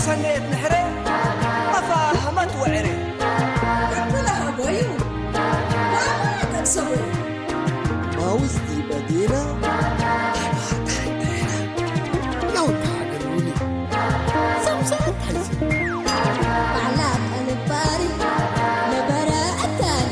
ሰነየት ንሕረ ኣፋ ሃማት ወዕረ። ኣበላ ሃጎዩ ባባ ተቅሰቡ። ማውስቲ በዲና ያው ታገሩኒ። ሰምሰም ታይዚ። ባዕላ ጠንባሪ ነበረ ኣታኒ።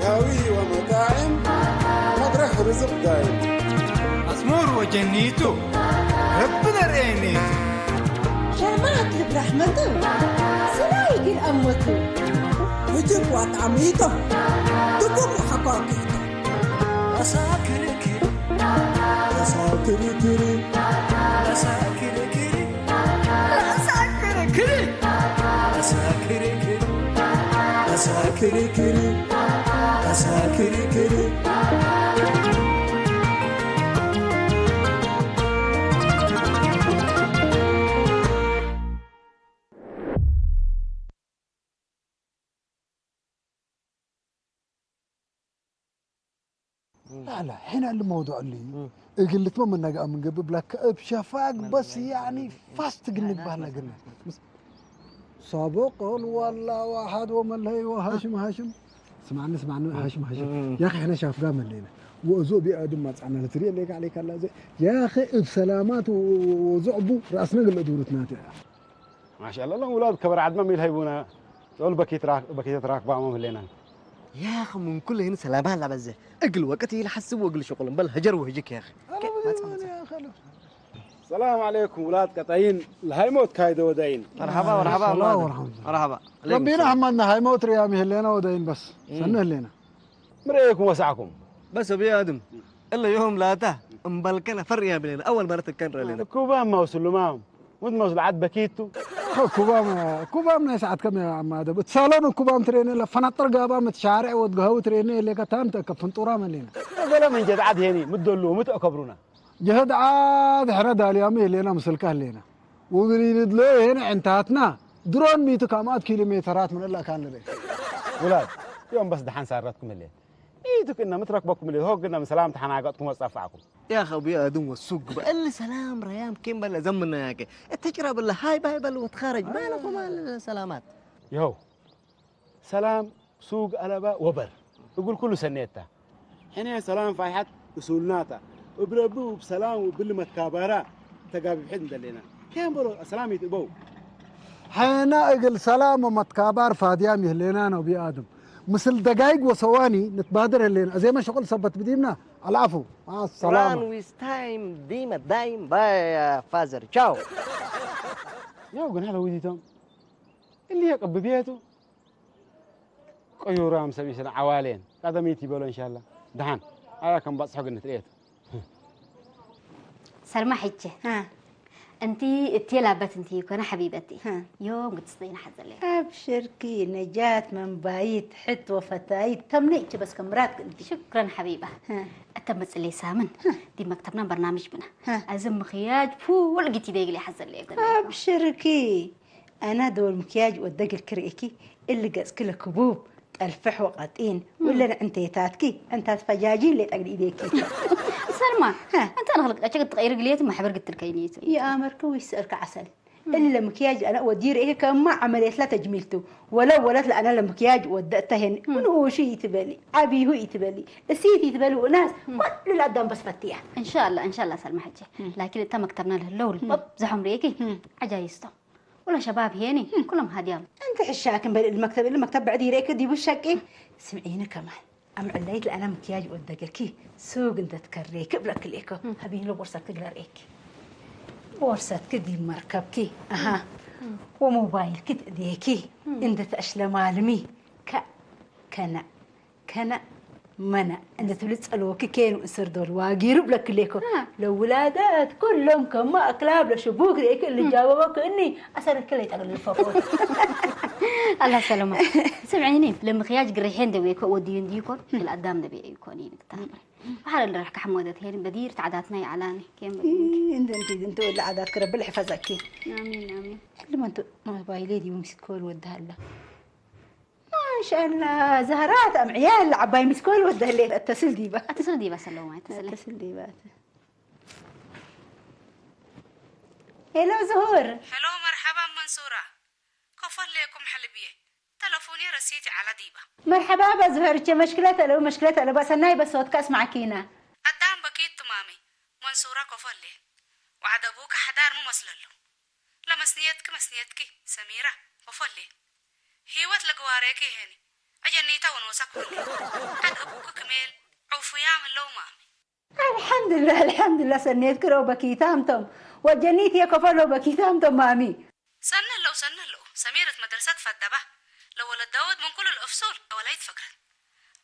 ዳዊ ወመጣዕም መድረኽ ርዝቕ ዳይ። ኣስሙር ወጀኒቱ ረቢ ነርእየኒ። ሸማት ልብራህ መጠው ስራይ ግን ኣሞቱ። ውጅብ ዋጣሚቶ ድቡም ሓኳኪቶ። ኣሳክርክር ኣሳክርክር ኣሳክርክር ኣሳክርክር ኣሳክርክር ኣሳክርክር ኣሳክርክር። لا لا، حين الموضوع اللي قلت ما منا قام نقبل لك بشفاق، بس يعني فاست قلنا قبل قلنا. سابقا والله واحد ومن لا وهاشم هاشم. سمعنا سمعنا هاشم هاشم. يا اخي احنا شاف قام لنا. وزو بي ادم ما تصعنا لتري ليك عليك الله زي. يا اخي بسلامات وزعبو راسنا قل دورتنا. ማሻኣላ፣ ሎም ውላድ ከበር ዓድማ ሚል ሃይቡና። ጮል በኪት ራክ-፣ በኪት ራክ ባዕሞም ህሌናን። يا أخي من كل هنا سلامة لا بزه. أقل وقت يلحسب وأقل شغل. بل هجر وهجك يا أخي. أنا كيف؟ ما بدي تصمت. يا أخي، أنا. السلام عليكم، ولاد قطعين. الهايموت كايدو وداين. مرحبا، مرحبا، السلام أولاد. ورحمة الله. مرحبا. عليكم ربنا السلام. حمدنا هايموت ريامي هلينا وداين بس. مم. سنة هلينا. مريكم وسعكم. بس أبي آدم. إلا يوم لاتا. مبلكنا فريا بلينا. أول مرة تكرر لنا. كوبا ما وصلوا معهم. وانت موصل عاد بكيتو. ኩባም፣ ኩባም ናይ ሰዓት ከም ኣማደ ብትሳሎን ኩባም ትሬኔ ለፈናጠር ጋባ ምትሻርዕ ወድጋው ትሬኔ ለከታም ተከፍን ጡራ መሌና። ወላ መንጀት ዓድ ሄኒ ምደሉ ምትአከብሩና። ጀህድ ዓድ ሕረ ዳልያም የሌና ምስልካ ሌና። ውብሪድሎ ይሄን ዕንታትና ድሮን ሚቱ ካማት ኪሎ ሜተራት ምንላ ካንደ። ውላድ ዮም በስ ደሓን ሳረትኩም ሌት። ኢትክና ምትረክበኩም ሌት ሆግና ምሰላም ተሓናገጥኩም ወጸፋዕኩም። يا أخي أبوي آدم والسوق بقى اللي سلام ريام كيم بلا زمنا ياك. التجربة اللي هاي باي بل وتخرج ما لكم سلامات. يهو. سلام سوق ألبا وبر. يقول كله سنيتا. حين سلام فايحت أصولناتا. وبربو بسلام وبالمتكابرة. تقابل بحد دلينا. كان برو سلام يتبو. حين أقل سلام ومتكابر فاديام يهلينا أنا وبي آدم. مثل دقايق وثواني نتبادر اللينا. زي ما شغل سبت بديمنا. العفو، مع السلامة. Run with time، ديما دايم، باي يا فازر، تشاو. يا وقنا هذا وديتهم. اللي يقب بيته. قيورام سبيسنا عوالين. هذا ميتي بلو إن شاء الله. دهان. هذا كان بس حق النتريت. سلمى حجة. ها. أنتي التيلا بت أنتي كنا حبيبتي. ها. يوم قد تصدقين حزلين. أبشركي نجاة من بايت حت وفتايت تمنيك بس كم راتك أنتي. شكرًا حبيبة. ها. أنت مسألة سامن. ها. دي مكتبنا برنامج بنا. ها. أزم مخياج فو والقيتي ديقلي حزلين. أبشركي. أنا دول مكياج ودق الكريكي اللي قز كل كبوب. ጠልፍሕ ወቐጢን፣ ውለን ዕንተይታትኪ፣ ዕንታት ፈጃጂን ሌጣ እግል ኢዴኪ። ሰልማ፣ ሃ። እንተ ንኽልቅ ጨጭቅ ትቐይር ግልየት ማሕበር ግትል ከይንየት። ይኣመርኪ ወይ ስእልኪ ዓሰል። እለ ምክያጅ ኣነ ወዲ ርእየ ከማ ዓመልየትላ ተጅሚልቱ። ወለ ወለት ለኣነ ለምክያጅ ወደእተ ሄን። ምን ኡሹ ይትበሊ፣ ዓቢሁ ይትበሊ፣ እሲት ይትበሊ፣ ወናስ ኩሉ ለኣዳም በስ ፈትያ። እንሻላ፣ እንሻላ ሰልማ ሕጂ። ላኪን እታ መክተብና ለህለው ልበብ ዝሖም ርእየኪ፣ ዓጃይስቶም። ولا شباب هيني كلهم هاديان. أنت حشاك بل المكتب، المكتب بعد يريك ديبو الشقي. سمعيني كمان. أم عليت لأنا مكياج ودقكي. سوق أنت تكريك بلك ليكو. هبين له بورصة تقرا ريك. بورصة كدي مركبكي. أها. وموبايل كت ديكي. أنت تأشلم عالمي. ك-، كنا. ከነ መነ እንደ ትብል ጸልወኪ ኬኑ እንስር ዶል ዋጊሩ ብለክሌኮ። አ። ለውላዳት ኩሎም ከማ ኣክላብ ለሽቡክ ሬክ ልጃበበ ክእኒ ኣሰረክ ለይጠቅልል ፈፎ። ኣላ ሰለማ። ስምዒኒ፣ ለምኽያጅ ግሪሐን ደቤኮ ወዲዩ እንዲኮን፣ ለኣዳም ደቤ ይኮን ይንክታምሪ። ባሕር ልረሕካ ሕሞደት ሄድን በዲር ተዓዳትና ይዓላኒ። ኬም እንደ እንዲ እንተ ወላ ዓዳት ክረብል ሕፈዘኪ። ኣሚን ኣሚን። ሕልመንቱ ሞባይሌ ዲቡ ሚስኮል ወድሃላ። ማሻላ፣ ዛህራ ተምዕያ፣ ዓባይ ሚስኮል ወደህሌ። እተስል ዲባ። ኣተስል ዲባ ሰለማ፣ እተስል። እተስል ዲባ። ሄሎ ዝሁር። ሄሎ መርሓባ መንሱራ። ከፈለየኩም ሕልብየ። ተለፎንየ ረሲት ይዓላ ዲባ። መርሓባ በዝሁር፣ እቸ መሽክለት ኣለው፣ መሽክለት ኣለው። በሰናይ በሰወት ከስማዕኪና። ኣዳም በኪት ትማሚ። መንሱራ ከፈለየ። ዋዕደ ቡካ ሓዳር ሙ መስለሉ። ለመስንየትኪ መስንየትኪ ሰሚራ ከፈለየ። ህይወት ለግዋሬኪ ሄኒ። ኣጀኒታ ወኖሳ ኩሉ። ዓድ ኣቡኪ ክሜል ዑፉያ ምለው ማሚ። ኣልሓምዱላ ኣልሓምዱላ፣ ሰኔት ክረው በኪታምቶም። ወጀኒት የከፈሎ በኪታምቶም ማሚ። ሰነለው ሰነለው ሰሚረት መድረሰት ፈደባ። ለወለደወት ምን ኩሉ ልእፍሱል ወላይት ፈክረት።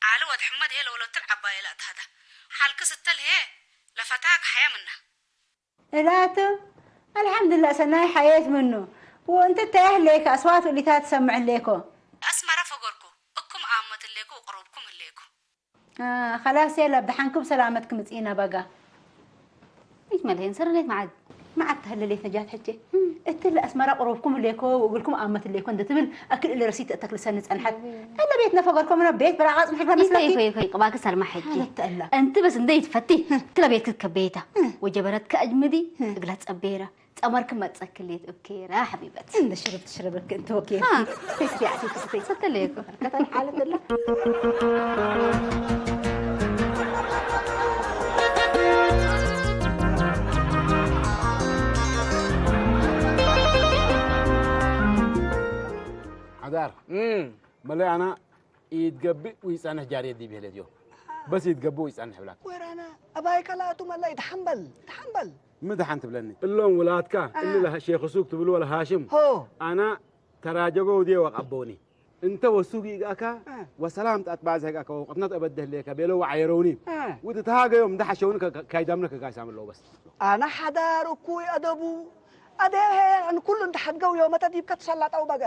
ዓሊ ወድ ሕመድ ሄ ለወለትል ዓባየ ለእትሃዳ። ሓልክ ስተል ሄ ለፈታክ ሓያ ምና። እላቱ ኣልሓምዱላ፣ ሰናይ ሓየት ምኑ። ወእንት ተያህሌከ ኣስዋት ውሊታት ትሰምዕ ሌኮ። ኣስመራ ፈገርኩ። እኩም ኣመት ሌኩ ወቅረብኩም ህሌኩ። ከላስ የለ፣ ብደሓንኩም ሰላመት ክምፅኢና በጋ። ይትመልሄን ሰረሌት መዓት። መዓት ተህለሌት ነጃት ሕጂ። እትለ ኣስመራ ቅሩብኩም ሌኮ ወእግልኩም ኣመት ሌኮ እንደ ትብል ኣክል እለ ረሲት እተክልሰኒ ጸንሐት። እለ ቤት ነፈገርኩም ነ ቤት ብራቓ ጽንሕካ ይኮይ መስለኪ። ይኮይ ይኮይ ቅባክ ሰልማ ሕጂ። ሓለት ተላ። እንቲ በስ እንደ ይትፈቲ ትለ ቤት ክትከበይታ። ወጀበረት ከእጅምዲ እግላ ጸቤራ ጸመርክ መጸክሌት እብኬራ ሓቢበት። እንደ ሽርብ ትሽረበክ እንተ ወኬ። አ። ተስቲ ኣሲት ስቴ። ሰተለየኩ። ከተን ሓለት ተላ። ሓዳር መለይ ኣና ኢትገብእ ውይጻንሕ ጃርየት ዲብ ይህለት ዮ። በስ ኢትገብእ ውይጻንሕ ብላክ። ወራና ኣባይ ከላቱ መለይ ተሓምበል ተሓምበል። ምድሓን ትብለኒ እሎም ውላትካ እሊ ለሃ- ሼኽ ሱቅ ትብልዎ ለሃሽም ሆ ኣና ተራጀጎ ውድየ ወቃቦኒ እንተ ወሱግ ይጋካ እ። ወሰላም ጣት ባዘ ጋካ ወቅትና ተበደህ ለካ ቤሎ ወዓየረውኒ እ። ውድ ተሃገዮም እንደ ሓሸውን ከ- ከ- ካይዳምነ ከጋሳም ኣለዎ በስ። ኣነ ሓዳር እኩይ ኣደቡ ኣደብ ሄ ኣን ኩሉ እንተ ሓድገው ዮ መተ ዲብከ ትሰላጣው በጋ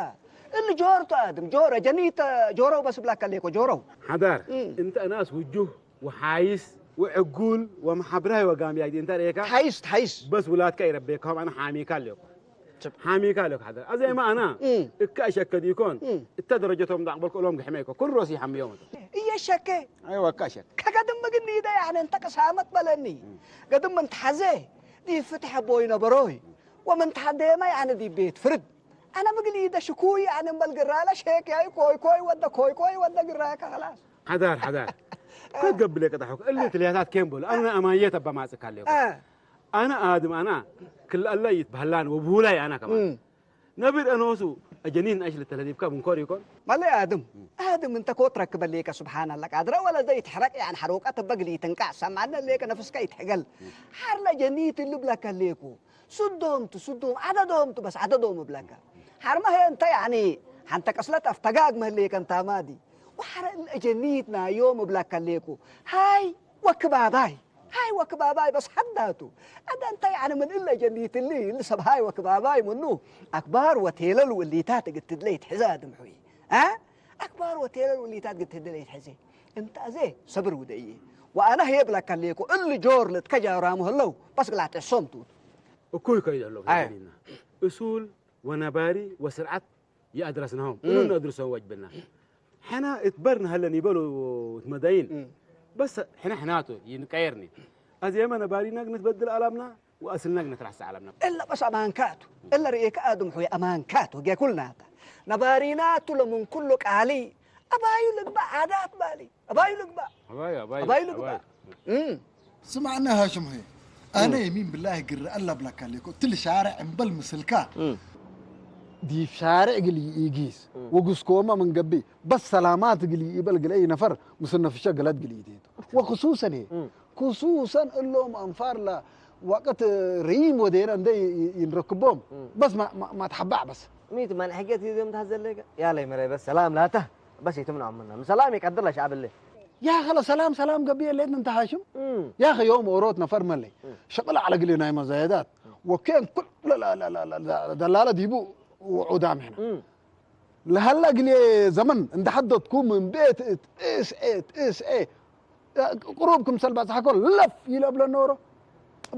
እል ጆር ቱ ኣድም ጆረ ጀኒት ጆረው በስ ብላካ ሌኮ ጆረው ሓዳር እም። እንተ ኣናስ ውጁህ ወሓይስ ወዕጉል ወመሓብራይ ወጋምያይ እንተ ርኤካ ሓይስ ሓይስ በስ ውላትካ ይረቤካም ኣነ ሓሚካ ኣለኩ ሓሚካ ኣለኩ ሓዳር ኣዘ ማኣና እካ እሸከ ዲኮን እተ ደረጀቶም ዳቅበልኩ እሎም ግሕመ ይኮ ኩን ሮሲ ሓምዮም እየሸከ ኣይዋ እካ እሸከ ከገድም ግን ይደ ያነ እንተ ቅሳመት በለኒ ገድም እንተ ሓዘ ዲፍትሕ ኣቦይ ነበሮይ ወምን ተሓደየማ ያነ ዲ ቤት ፍርድ ኣነ ምግል ይደ ሽኩይ ያነ እምበል ግራለ ሼክ ያይ ኮይ ኮይ ወደ ኮይ ኮይ ወደ ግራከ خلاص ሓዳር ሓዳር ከገብለ ቅጣሑ እሊ ትልያታት ኬም በሉ ኣነ ኣማየት ኣባ ማጽካ ኣለኩ ኣነ ኣድም ኣና ክልኣላ ይትበሃላን ወብሁላይ ኣና ከማን ነብር ኣነ ወሱ ኣጀኒን ኣሽ ልተለዲብካ ምንኮር ይኮን ማለ ኣድም ኣድም እንተ ኮት ረክበ ሌከ ስብሓን ኣላ ቃድረ ወለ ዘይትሕረቅ ያን ሓሮቃ ተበግሊ ይትንቃ ሰማነ ሌከ ነፍስካ ይትሕገል ሓርለ ጀኒት ልብለከ ሌኩ ስዶምቱ ስዶም ዓደዶምቱ በስ ዓደዶም እብለከ ሓርማ ሄ እንተ ያኒ ሓንተ ቅስለት ኣፍተጋግ መህሌከ እንታማዲ ወሓረ እለ ጀኒት ናዮም እብለከ ሌኩ ሃይ ወክባባይ ሃይ ወክባባይ በስ ሓዳቱ ኣደ እንታይ ኣነ ምን እለ ጀኒትሊ እሊ ሰብ ሃይ ወክባባይ ምኑ ኣክባር ወቴለሉ እሊታት እግትድለ ይትሕዘ ኣድምሑይ እ ኣክባር ወቴለሉ እሊታት ግትድለ ይትሕዘ እንታዘ ሰብር ውደየ ወኣነ ህየ ብላካ ሌኮ እሊ ጆር ልትከጃራሙ ህለው በስ ግላተ ሶምቱ እኩይ ከይደሎ ና እሱል ወነባሪ ወስርዓት يأدرسناهم إنه ندرسهم واجبنا حنا اتبرنا هلا يبلو تمدين بس حنا حناتو ينقيرني أزي ما نبارينا نتبدل ألمنا وأصلنا نترحس ألمنا إلا بس أمانكاتو إلا رئيك آدم حوي أمانكاتو جاكلنا نباريناتو لمن كل قالي أبايو لقبا عادات بالي أبايو لقبا أبايو أبايو أبايو لقبا ስማዕና ሃሽም ሆይ ኣነ የሚን ብላሂ ግረ ኣላ ብላካ ኣለኮ ትል ሻርዕ እምበል ምስልካ ዲብ ሻርዕ ግል ይኢጊስ ወጉስኮማ ምን ገብእ በስ ሰላማት ግል ይኢበል ግለ ነፈር ምስ ነፍሸ ገለት ግል ይቴቱ ወክሱሰን ሄ ክሱሰን እሎም ኣንፋር ላ ዋቀት ርኢም ወዴና እንደ ይንረክቦም በስ ማትሓባዕ በስ ሚት ማን ሕገት ይዘም ታዘለከ ያለይ መረይ በስ ሰላም ላታ በስ ይትምንዖም ምና ምሰላም ይቀድር ለሻዕብለ ያኸ ለሰላም ሰላም ገብየ ሌት እንተ ሃሽም ያኸ ዮም ኦሮት ነፈር መለይ ሸቅል ዓለ ግሌ ናይ መዛየዳት ወኬን ኩል ደላለ ዲቡ ውዑዳም ሕና ለሃላ ግሌ ዘመን እንደ ሐደትኩም ምን ቤት እስኤ እስኤ ቅሩብ ክምሰል ባጽሓ ኮ ለፍ ኢለ እብሎ ነበሮ።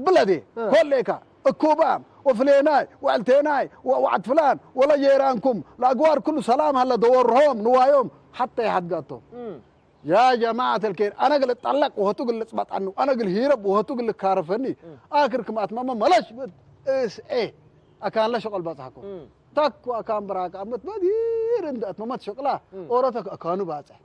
ብለዴ እ። ኮሌካ እኩባም ወፍሌናይ ወዕልቴናይ ወ- ወዓት ፍላን ወላ ጀይራንኩም ለአግዋር ኩሉ ሰላም ሀለ ደወርሆም ንዋዮም ሓታ ይሓድጋቶም። እም። يا جماعة الخير، أنا قلت طلق وهتو قلت بطعنو، أنا قلت هيرب وهتو قلت كارفني. آخر كم أتمنى ملاش بد. إس إيه. أكان لا شغل بطحكو. تكو أكان براك أمت بدير عند أتمنى شغلة. أورتك أكانو باتح.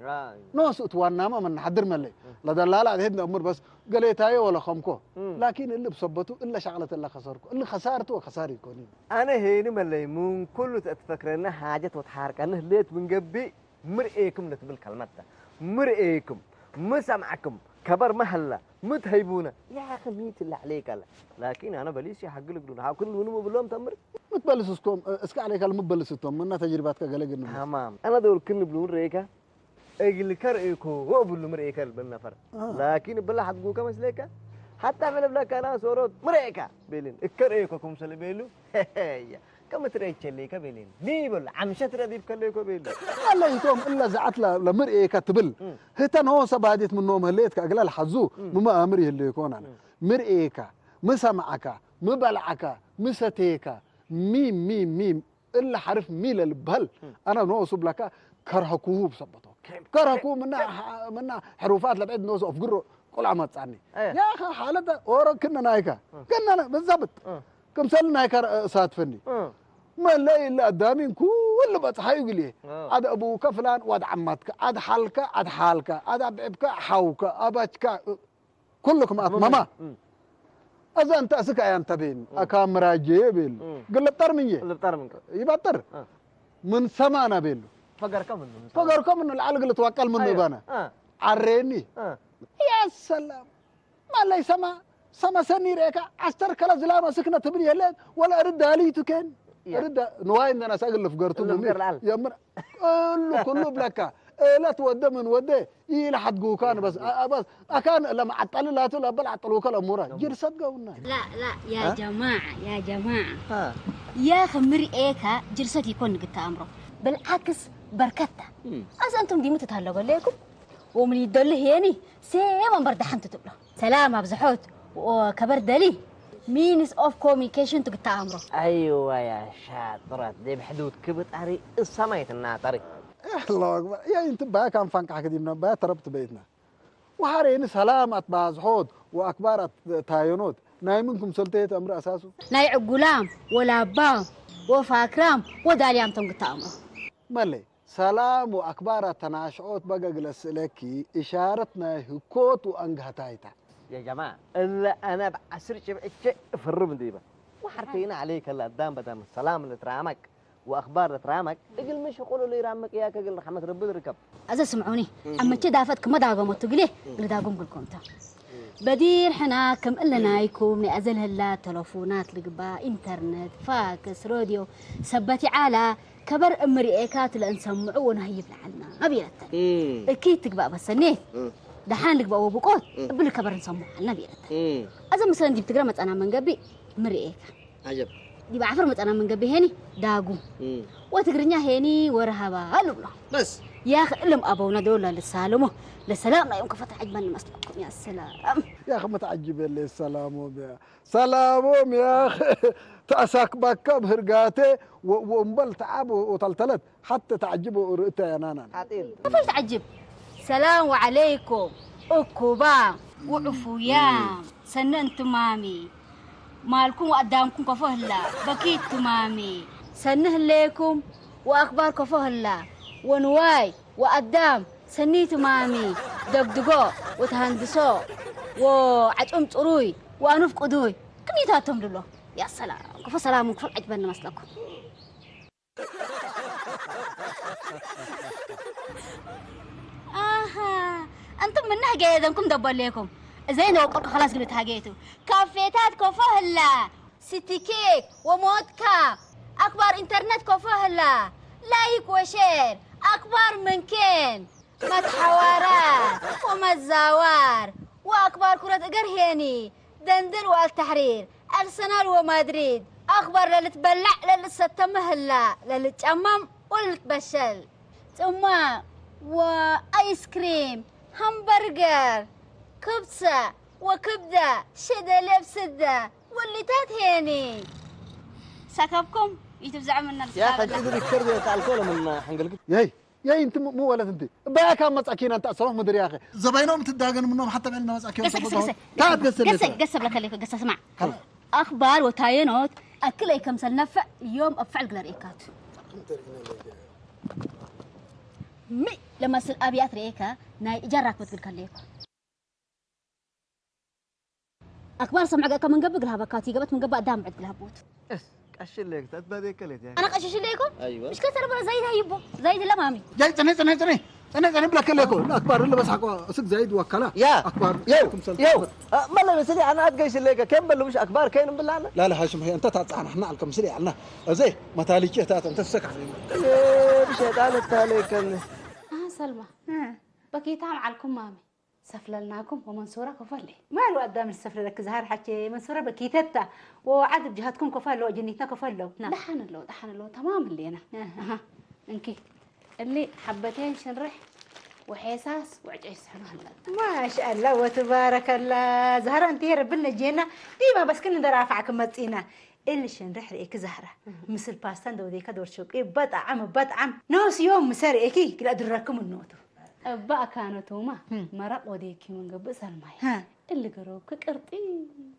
نوس أتوانا ما من حدر ملي. لا دلالة هدنا أمر بس. قليتاي ولا خمكو. لكن اللي بصبتو إلا شغلة إلا خسركو. اللي خسارتو خساري كوني. ኣነ ሄኒ መለይ ምን ኩሉ ተትፈክረኒ ሓጀት ወትሓርቀኒ ህሌት ምን ገብእ ምርእየኩም ለትብል ከልመት ተ። ምርእየኩም፣ ምሰምዐኩም፣ ከበር መሀላ፣ ምትሀይቡነ፣ ያኸ ሚት ለዐለይከ ለ። ላኪን ኣነ በሊስ ይሐግል እግሉን፣ ሀኩን ልውንም እብሎም ተምር። ምትበልስ እስኮም፣ እስከ ዐለይከ ለምበልስ እቶም፣ እና ተጅሪባትከ ገለ ግን ንብል። ተማም። ኣነ ደውልክን እብሉን ርእየከ፣ እግልከ ርእየኮ ወእብሉ ምርእየከ ልብል ነፈር። አ። ላኪን ብላ ሐድጉከ መስለከ፣ ሐታ መለብለከ ኣና ሶሮት ምርእየከ ቤልን፣ እከ ርእየኮ ክምሰል ቤሉ፣ ያ፣ ከም ትርእየቸለይከ ቤልን፣ ሊበል፣ ዓምሸ ትረዲብ ከለይኮ ቤሉ። ኣለይቶም እለ ዝዓት ለ-፣ ለምርእየከ ትብል። እም። ህተን ሆ ሰባዲት ምኖም ህሌትከ እግለ ለሐዙ፣ እም። ምመ ኣምር ይህለይኮን ኣነ። እም። ምርእየከ፣ ምሰማዕከ፣ ምበልዓከ፣ ምሰተየከ፣ ሚም፣ ሚም፣ ሚም፣ እለ ሐርፍ ሚ ለልበህል፣ እም። ኣነ ኖሱ ብለካ ከርሀኩሁ ብሰበቶ። ከርሀኩሁ ምና፣ ምና ሕሩፋት ለብዕድ ኖሱ ኣፍግሮ ቁልዓ መጻኒ። ኣየ። ያኸ ሓለተ ኦሮ ክነ ናይካ። እም። ከነነ ብዛብጥ። እም። ክምሰል ናይካ ረ-፣ እሳትፈኒ። እም። መለይ እለ ኣዳሚን ኩሉ በጽሓዩ ግልየ። እም። ኣደ ኣቡከ ፍላን፣ ዋድ ዓማትከ፣ ኣድ ሓልከ፣ ኣድ ሓልከ፣ ኣድ ኣብዕብከ፣ ሓውከ፣ ኣባችካ፣ ኩልኩም ኣትመማ። እም። እዛ እንተ እስካ እያ እንተ ቤን፣ እም። ኣካ ምራጄ ቤሉ። እም። ግልብጠር ምንዬ? ግልብጠር ምንከ? ይበጥር። እ። ምን ሰማና ቤሉ። ፈገርከ ምኑ? ፈገርከ ምኑ? ለዓል ግልት ዋቀል ምኑ ኣዮ። ባነ? እ። ዓሬኒ። እ። ያ ሰላም። ማለይ ሰማ፣ ሰማ ሰኒ ሬካ፣ ዓስተር ከላ ዝላማ ስክነ ትብል የለን፣ ወላ እርድ ዳሊቱ ከን። ያ። እርድ ንዋይ እንደና ሳግል ልፍገርቱ እልፍገር ምኑ? ለዓል። የምር። እሉ ኩሉ ብለካ፣ እለት ወደ ምን ወደ፣ ኢለ ሓድጉካን በስ፣ አ-፣ አ-፣ በስ፣ ኣካን ለመዓጠል ላቱ ለበል ዓጠልውከ ለሙራ፣ ጅርሰት ገውና። لا، لا، يا ها؟ جماعة، يا جماعة. ها. يا أخي مرئيكا جرست يكون قد أمره. بالعكس، بركتة. مم. أصلاً أنتم دي متتهلقوا عليكم. ومن يدل هيني، سيما برد حنت تبله. سلام أبزحوت، وكبر دلي. Means of communication تقد أمره. أيوة يا شاطرة، دي بحدود كبت أري السماية الناطري. الله أكبر. يا أنت بقى كان فانك حكي دي من بقى تربت بيتنا. وحرين سلام أتبازحوت وأكبر أتايونوت. نايمنكم سلطة أمر أساسه. ናይ ዕጉላም፣ ወላባም፣ ወፋክራም፣ ወዳልያም ቶም ግተኣምሮ። መለይ፣ ሰላም ወኣክባር ኣተናሽዖት በገ ግለስእለኪ፣ እሻረት ናይ ህኮት ወኣንግህታይታ። يا جماعة، إلا أنا بعسر شبعتش أفرم ديبا. وحرتينا عليك الله دام بدام السلام لترامك وأخبار لترامك. إجل مش يقولوا لي رامك يا كجل رحمة ربي ركب. ኣዘ ስምዑኒ፣ ኣብ መቸ ዳፈት ክመ ዳጎመቱ ግሌ፣ ግሊ ዳጎም ግልኮምታ። በዲር ሕና ከም እለ ናይኩም ናይ ኣዘል ህላ ተለፉናት ልግባ፣ ኢንተርነት፣ ፋክስ፣ ሮድዮ፣ ሰበት ይዓላ፣ ከበር እምርኤካ ትለ እንሰምዑ ወናህይብ ለዓልና፣ ኣብ ይረተን። እኪ ትግባእ በሰኔ፣ ደሓን ልግባእ ወብቆት፣ እብል ከበር እንሰምዑ ዓልና፣ ኣብ ይረተን። ኣዘ ምስለን ዲብ ትግረ መጸና መንገቢ፣ ምርኤካ። عجب. ዲብ ዓፈር መጸና መንገቢ ሄኒ ዳጉ። እም። ወትግርኛ ሄኒ ወረሃባ ልብሎ። بس. يا أخي، إلهم أبونا دول للسالمو. للسلام لا يمكن فتح عجبان مسلكم. يا سلام. يا أخي، ما تعجب اللي السلام وبيا. سلام يا أخي. تأسك بكب هرقاتي و-، ومبل تعب وتلتلت. حتى تعجب رؤيته يا نانا. عطيل. كيف تعجب؟ سلام عليكم. أكوبا. وعفويا. سنن تمامي. ማልኩም ወኣዳምኩም ከፎ ህላ፣ በኪት ትማሚ። ሰኒ ህለየኩም ወኣክባር ከፎ ህላ፣ ወንዋይ ወኣዳም ሰኒ ትማሚ። ደግድጎ ወተሃንድሶ፣ ወዓጹም ጽሩይ፣ ወኣኑፍ ቅዱይ። ክኒታቶም ድሎ። ያ ሰላም፣ ከፎ ሰላም፣ ከፎ ዓጅበኒ መስለኩም። ኣሃ፣ እንቱም ምናህ ገየደንኩም ደበሌኩም። እዘይ ነወቀልኩ ኸላስ ግልት ሃገየቱ። ካፌታት ኮፎ ህላ፣ ሲቲ ኬክ ወሞትካ፣ ኣክባር ኢንተርነት ኮፎ ህላ፣ ላይክ ወሼር፣ ኣክባር ምንኬን፣ መትሓዋራት ወመዛዋር፣ ወኣክባር ኩረት እገር ሄኒ፣ دندل والتحرير، أرسنال ومدريد، أخبار للتبلع للستة مهلا للتشمم وللتبشل. ثم وآيس كريم، همبرجر، ክብሰ ወክብደ ሸደሌብ ስደ ወሊታት ሄኒ። ሰከብኩም ይትብዛዕ ምና يا أخي، تقدر يكسر بيت الكل من حنقلك. የይ፣ የይ፣ እንት ሙ-፣ ሙ ወለት እንት። ባያ ካብ መጻኪና እንት ኣሰሮፍ ምድር ያኸ። ዘባይኖም ትዳገን ምኖም ሓታ በልና መጻኪ ገሰ፣ ገሰ፣ ገሰ። ታብ ገሰ ገሰ፣ ለሰ። ገሰ ብለከ ለይኮ፣ ገሰ ስማዕ። ከላ። ኣኽባር ወታየኖት ኣክለይ ከምሰል ነፍዕ እዮም ኣብ ፍዕል ግለር ኤካት። ሚ ለመስል ኣብያት ርኤካ ናይ እጃራ ክትብል ከለይኮ። ኣክባር ሰምዐ ገእካ መንገቢ ግልሃበካ እቲ ገበት መንገቢ ኣዳም ዕድ ግልሃቦት። እስ፣ ቀሽለክ፣ ተትበደከለት ያ። ኣነ ቀሽሽለ ይኮ? ኣይወ። ምሽ ከሰር በረ ዘይድ ሃይቦ፣ ዘይድ ለማሚ። ጃይ፣ ጽነ፣ ጽነ፣ ጽነ። ጽነ፣ ጽነ ብለከለ ይኮ። ኣክባር ለበስ ሓቆ፣ እስክ ዘይድ ወከላ። ያ። ኣክባር፣ የው፣ ክምሰል የው። ክምሰል። አ፣ መለ በስሊ ኣነ ኣትገሽለከ፣ ከም በሉ ምሽ ኣክባር ከይን ብላና። لا، لا، هاشم، هي أنت تاتعنا، إحنا على الكمسلي، علنا. زي، ما تالي كي تات، أنت السكع. إيه، بشيطان التالي كان. آه، سلمى. آه. بكيتام على الكمامة. ሰፍለልናኩም ወመንሱራ ኮፈለ። ማሉ ኣዳም ዝሰፍለለክ ዝሃር ሓቼ መንሱራ በኪተታ። ወዓድ ብጅሃትኩም ኮፈሎ፣ ጀኒትና ኮፈሎ። ና። ደሓን ኣለዉ፣ ደሓን ኣለዉ፣ ተማም ኣለና። ኣሃ። ኣሃ። እንኪ። እሊ ሓበቴን ሽንርሕ ወሔሳስ ወዕጨይ ስሕኑ ኣለና። ማሻኣላ ወትባረከላ። ዝሃራ እንት የረብል ነጄና ዲማ በስክን እንደራፋዕ ክመጺና። እል ሽንርሕ ርእኪ ዛህራ፣ እህ። ምስል ፓስታ እንደ ወዴካ ዶርሾቂ በጣዕም፣ በጣዕም ነውስ ዮም ምሰ ርእኪ ክላ ድረክም እኖቱ። እባ ኣካኖቱማ፣ እም። መረቕ ወዴኪ መንገብእ ሰልማይ። ሃ። እል ገረውኪ ቅርጢ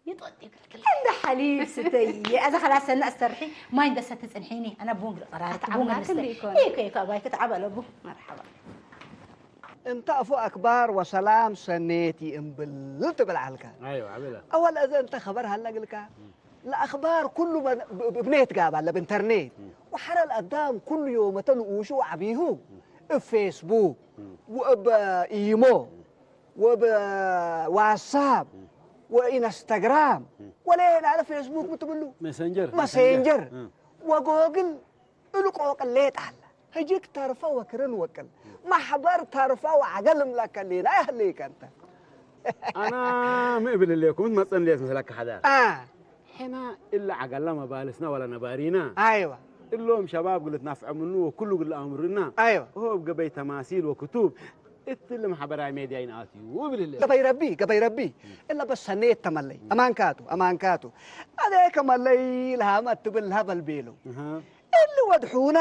ይጦጥ ይግልግል። እንደ ሓሊብ ስተይ፣ ኣዛ ኸላስ ሰና እስተርሒ፣ ማይ እንደ ሰቲ ጽንሒኒ፣ ኣነ ቡን ግል ቀራሪ፣ ኣታ ቡን ኣምላክ ግል እንደ ይኮን። ይኮ፣ ይኮ፣ ኣባይ ክትዓብ ኣለቡ። መርሓባ። እንተ ኣፉ ኣክባር ወሰላም ሰኔቲ እምብል ትብል ዓልካ። ኣይዋ፣ ዓብላ። ኣወል እዘ እንተ ኸበር ሃላ ግልካ። እም። ለኣኽባር ኩሉ በ-፣ ብ-፣ ብ-፣ ብኔት ጋብ ኣለ፣ ብኢንተርኔት። እም። ወሐረ ለኣዳም ኩሉ ዮመተ ንኡሹ ወዓቢሁ፣ እም። እብ ፌስቡክ፣ እም። ወእብ ኢሞ፣ እም። ወእብ ዋትሳፕ፣ እም። ወኢንስተግራም፣ እም። ወሌላ ለፌስቡክ ምትብሉ። ሜሴንጀር፣ መሴንጀር፣ ሜሴንጀር። እም። ወጎግል እሉ ቆቅሌጥ ኣላ። ህጅክ ተርፈ ወክርን ወቅል። ማሕበር ተርፈ ወዓገል እምለከ ሌላ ያህልይከ እንተ። ኣና ምን እብል እሌኩም፣ ትመጸን ሌት ምስለካ ሓዳር። አ። ሕና እለ ዓገላ መባልስና ወላ ነባሪና። ኣይዋ። እሎም ሸባብ ግል ትናፍዐ ምኑ ወኩሉ ግል ኣምሩና። ኣይዋ። እሆ እብ ገበይ ተማሲል ወክቱብ እትሊ ማሕበራዊ ሜድያ ይንኣትዩ እብል እለ። ገበይ ረቢ፣ ገበይ ረቢ። እለ በስ ሰኔት ተመለይ። ኣማንካቱ፣ ኣማንካቱ። ኣደ ከመለይ ለሃመ እትብል ለሃ በልቤሎ። እሃ። እሊ ወድ ሑና፣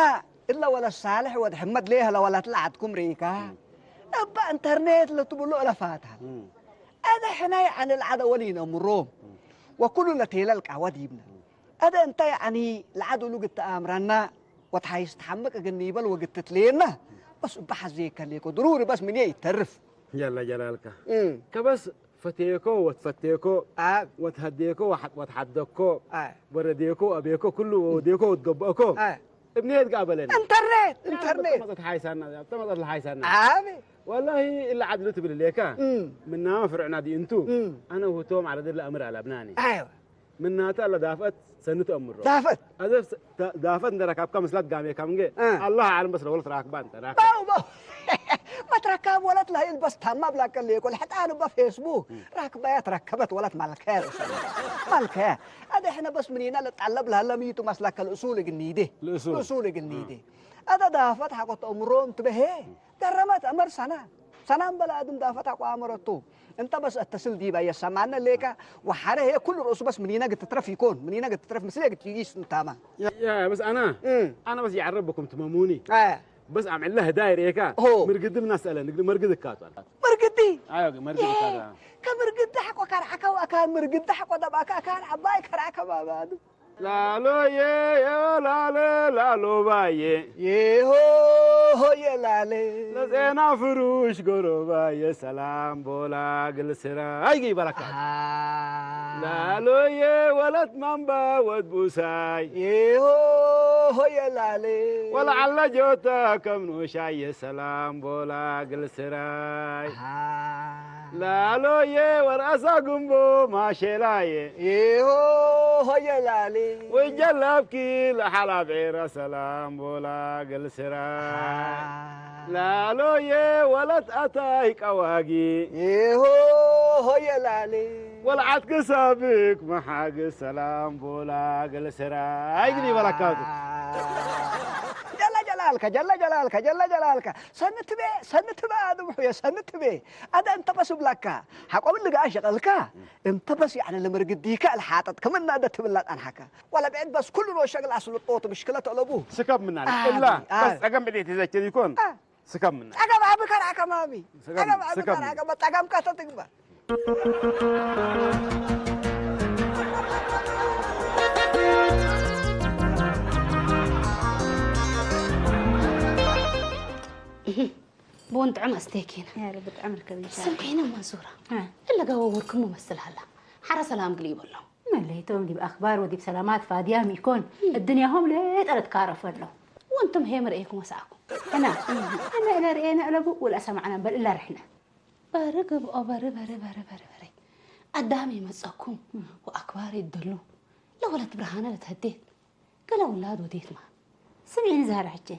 እለ ወለ ሳልሕ ወድ ሕመድ ሌህ ለወለት ለዓድኩም ርኢካ። እም። እባ ኢንተርኔት ለትብሎ እለ ፋታ። እም። አደ ሕናይ ዐን ለዓደ ወሊን እምሮም። እም። ወኩሉ ለቴለ ልቃወድ ይብነ። እም። አደ እንተ ያዕኒ ለዓድ እሉ ግትአምረና ወትሓይስ ተሐምቅ እግል ኒበል ወግትትሌና። በስ እባ ሐዜ ከሌኮ ድሩሪ በስ ምንየ ይተርፍ። ጀለ ጀላልከ። እም። ከበስ ፈቴኮ ወትፈቴኮ፣ ኣብ። ወትሀዴኮ ወሐ-፣ ወትሐደኮ፣ ኣብ። ወረዴኮ ወአቤኮ፣ ኩሉ ወወዴኮ ወትገበእኮ። ኣብ። እብኔት ጋር በለኒ። ኢንተርኔት፣ ኢንተርኔት። ተመጠት ሓይሳና፣ ተመጠት ለሓይሳና። ኣብ። ወላሂ እላ ዓድሉ ትብል ሌካ። እም። ምናመ ፍርዕና ዲ እንቱ። እም። አነ ውህቶም ዓረደ ለአምር አላብናኒ። ኣይዋ። ምናተ አላ ዳፍአት ሰኒ ተአምሮ። ዳፍአት? አዘ ስ-፣ ተ-፣ ዳፍአት እንደ ረካብካ ምስላት ጋሜ ካምንጌ። እ። አላህ አለም በስ ለወለት ራክባ እንተ ራክባ። ባው፣ ባው። መትረካብ ወለት ለህይል በስ ታማ ብላከ ሌኮ። ለሕጣን እባ ፌስቡክ። እ። ራክባያ ተረከበት ወለት ማልከያ። ማልከያ። አደ ሕነ በስ ምኒና ለጣለብ ለህለ ምይቱ መስላከ ልእሱል እግኒዴ። ልእሱል። ልእሱል እግኒዴ። እ። አደ ዳፍአት ሐቆ ተአምሮም ትበሄ። እ። ገረመት አመር ሰና። ሰናም በለ አድም ዳፈት አቋመረቱ። እንተ በስ እተስል ዲባ የሰማነ ሌካ ወሐረ ሄ ኩሉ ርእሱ በስ ምኒነ ግትትረፍ ይኮን፣ ምኒነ ግትትረፍ ምስሌ ግትይስ እንታማ። ያ፣ ያ፣ በስ አና፣ እም። አና በስ ያዕረብ በኩም ትመሙኒ። አያ። በስ አምዕላ ህዳይ ሬካ፣ ሆ። ምርግድም ናሰለ ንግድ መርግድ እካቷል። መርግዲ? አዮ፣ መርግድ የ፣ እካቷል። ከምርግድ ሐቆ ከርዓካ ወአካን ምርግድ ሐቆ ደባካ አካን አባይ ከርዓካ ባባዱ። ላሎዬ የላለ ላሎ ባዬ። የሆ ሆ የላለ። ለዜና ፍሩሽ ጎሮባ የሰላም ቦላ ግል ስራ። አይጊ በረካ። አሃ። ላሎዬ ወለት ማንባ ወድ ቡሳይ። የሆ ሆ የላለ። ወለዓለ ጆታ ከም ኖሻ የሰላም ቦላ ግል ስራይ። አሃ። ላሎዬ ወርአሳ ጉምቦ ማሼላዬ። ይሆ ሆየ ላሊ። ወጀላብኪ ለሓላብ ዔራ ሰላም ቦላ ገልስራ። አሃ። ላሎዬ ወለት ኣታይ ቀዋጊ። ይሆ ሆየ ላሊ። ወልዓትኪ ሳብክ መሓግ ሰላም ቦላ ገልስራ። ኣይግዲ በላካቱ። አሃ። ጀላ ጀላ። ጀለ ጀላልካ ጀለ ጀላልካ ሰንትቤ ሰንትቤ ኣድምሑዮ ሰንትቤ ኣደ እንተበስ ብላካ ሓቆብ ልግኣ ሸቐልካ እንተበስ ያዕነ ለመርግዲካ ልሓጠጥ ከምና ደ ትብላ ጣንሓካ ዋላ ብዕድ በስ ኩሉ ኖ ሸግል ኣስልጦ ትምሽክለ ተለቡ ስከብ ምናለ እላ በስ ጸገም ብዴት ይዘችል ይኮን ስከምና ጸገብ ዓቢ ከርዓካ ማሚ ጸገብ ዓቢ ከርዓካ ጸገምካ ተትግበር ብውን ጥዑም ኣስተኪና ብጣዕሚ ርከብ ስም ኮይነ ማዙራ እለጋወ ወርክሙ መስል ሃላ ሓራ ሰላም ግሊ ይበሎም መለይቶም ዲብ ኣኽባር ወዲብ ሰላማት ፋድያም ይኮን እድንያሆም ለጠረ ትካረፈ ኣሎ ወንቱም ሄም ርኤኩም ወሰኣኩም ሕና ሕና እለ ርኤና እለቡ ወላ ሰማዕና እምበር እላ ርሕና በሪ ገብኦ በሪ በሪ በሪ በሪ በሪ ኣዳም ይመፀኩም ወኣክባር ይደሉ ለወለት ብርሃነ ለተህዴት ገለ ውላድ ወዴትማ ስምዒኒ ዛህራ ሕቼ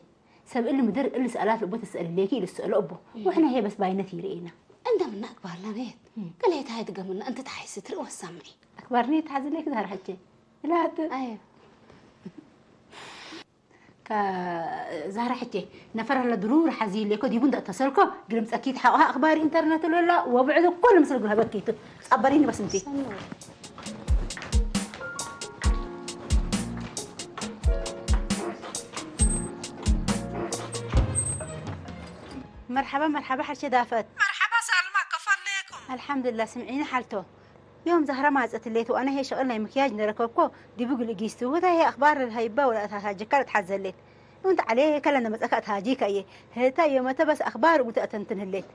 ሰብ እል ምድር እል ስኣላት ልቦ ተስእልሌኪ ኢሉ ዝስእሎ እቦ ወሕና ሄ በስ ባይነት ይርእየና እንደምና ኣክባርና ነየት ገለ የታ የትገምና እንተ ተሓይሲ ትርኢ ወሳምዒ ኣክባርኒ ተሓዝለኪ ዛህራ ሕቼ እላት ዛህራ ሕቼ ነፈር ኣለ ድሩር ሓዚ ኢሌኮ ዲቡ እንደ ተሰልኮ ግልምፀኪ ተሓቑሃ ኣኽባሪ ኢንተርነት ሎላ ወብዕዱ ኩሉ ምስል ግልሃበኪ ጻበሪኒ በስምቲ መርሓባ መርሓባ ሓርሸ ዳፈት መርሓባ ሳልማ ከፈለየኩም ኣልሓምዱላ ስምዒኒ ሓልቶ ዮም ዛህራ ማጸትሌት ወኣነ ሄ ሸቕል ናይ ምክያጅ ነረከብኮ ዲቡ ግልጊስቱ ወታ ሄ ኣኽባር ሃይባ ወላ እታ ሃጀካ ትሓዘሌት እንተ ዓሌ ከለ ነመጸካ እታ ሃጂካ እየ ህታ ዮመተ በስ ኣኽባር ውተ ኣተንትን ህሌት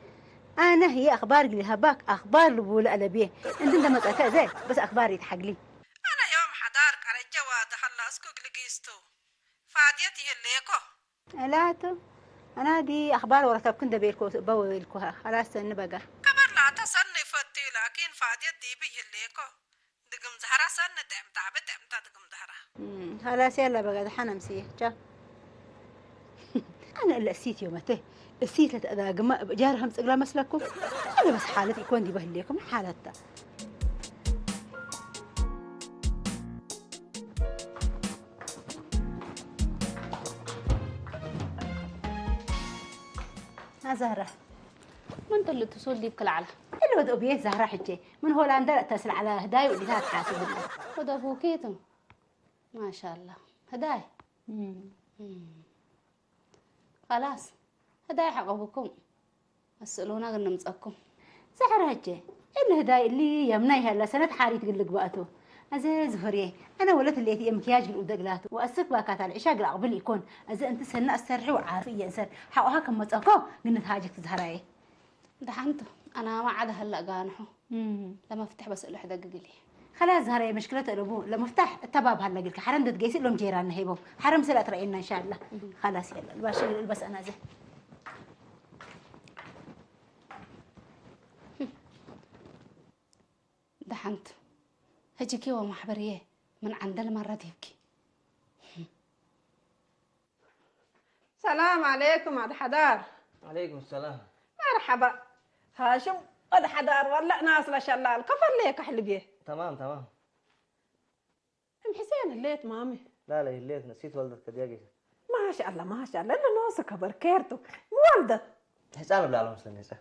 ኣነ ህየ ኣኽባር ግሊ ሃባክ ኣኽባር ልቡለ ኣለብየ እንትን ተመጸካ እዘ በስ ኣኽባር ይትሓግሊ ኣነ ዮም ሓዳር ቀረጀ ዋደ ኸላስኩ ግልጊስቱ ፋድየት ይህሌኮ ላቱ ኣናዲ ኣኽባር ወረከብክን ደቤልኮ በወልኩሃ ኸላስ ሰኒ በጋ ከበር ላታ ሰኒ ፈቲ ላኪን ፋድየት ዲቢ ይህሌኮ ድግም ዛህራ ሰኒ ጥዕምታ ብጥዕምታ ድግም ዛህራ ኸላስ ያላ በጋ ደሓን ኣምስየ ቻው ኣነ እለ እሲት ዮመተ እሲት ለተእዳግማ እብ እጃር ከም ጽግላ መስለኩም ኣነ በስ ሓለት ኢኮን ዲበ ህሌኩም ሓለታ ዛህራ ምን ጥልቱ ሶል ዲብ ክልዓላ እለ ወደ ኡብየት ዛህራ ሕቼ ምን ሆላንዳ ተስልዓላ ህዳይ ውዲታ ትሓስብና ወደ ቡኪቱ ማሻላ ህዳይ ኸላስ ህዳይ ሓቆብኩም ኣስእሉና ግን ንምፀኩም ዛሕራ ሕቼ እንህዳይ እሊ የምናይ ሀላ ሰነት ሓሪት ግልግ ባእቶ ኣዘ ዝፈርየ ኣነ ወለት ሌት እየ ምክያጅ ግልኡ ደግላቱ ወኣስክ ባካታ ልዕሻ ግል ኣቕብል ይኮን ኣዘ እንቲ ሰና ኣሰርሒ ወዓርፍ እየ እንሰር ሓቆሃ ከም መፀኮ ግንት ሃጅክ ትዝሃራየ ደሓንቱ ኣናማ ዓደ ሀላ ጋንሑ ለመፍትሕ በስእሉ ሕደግግል እየ خلاص زهرة مشكلة الأبو لمفتاح التباب هلا قلت حرام دتقيسي لهم جيراننا هيبو حرام سلا ترى إن شاء الله خلاص يلا الباشا البس أنا زي ደሓንቱ ሕጂኪ ወማሕበርየ ምን ዓንደል መረት ሂብኪ ሰላም ዓለይኩም ኣድ ሓዳር ዓለይኩም ሰላም መርሓባ ሃሽም ኣድ ሓዳር ወላእ ናስለ ሸላል ከፈለየ ካሕልብየ ተማም ተማም እም ሕሴን ህሌት ማሚ ላለ ህሌት ነሲት ወልደት ከዲያ ጌሰ ማሻ ኣላ ማሻ ኣላ እንደ ኖሰ ከበር ኬርቱ ምወልደት ህፃን ብላሎም ስለነፀ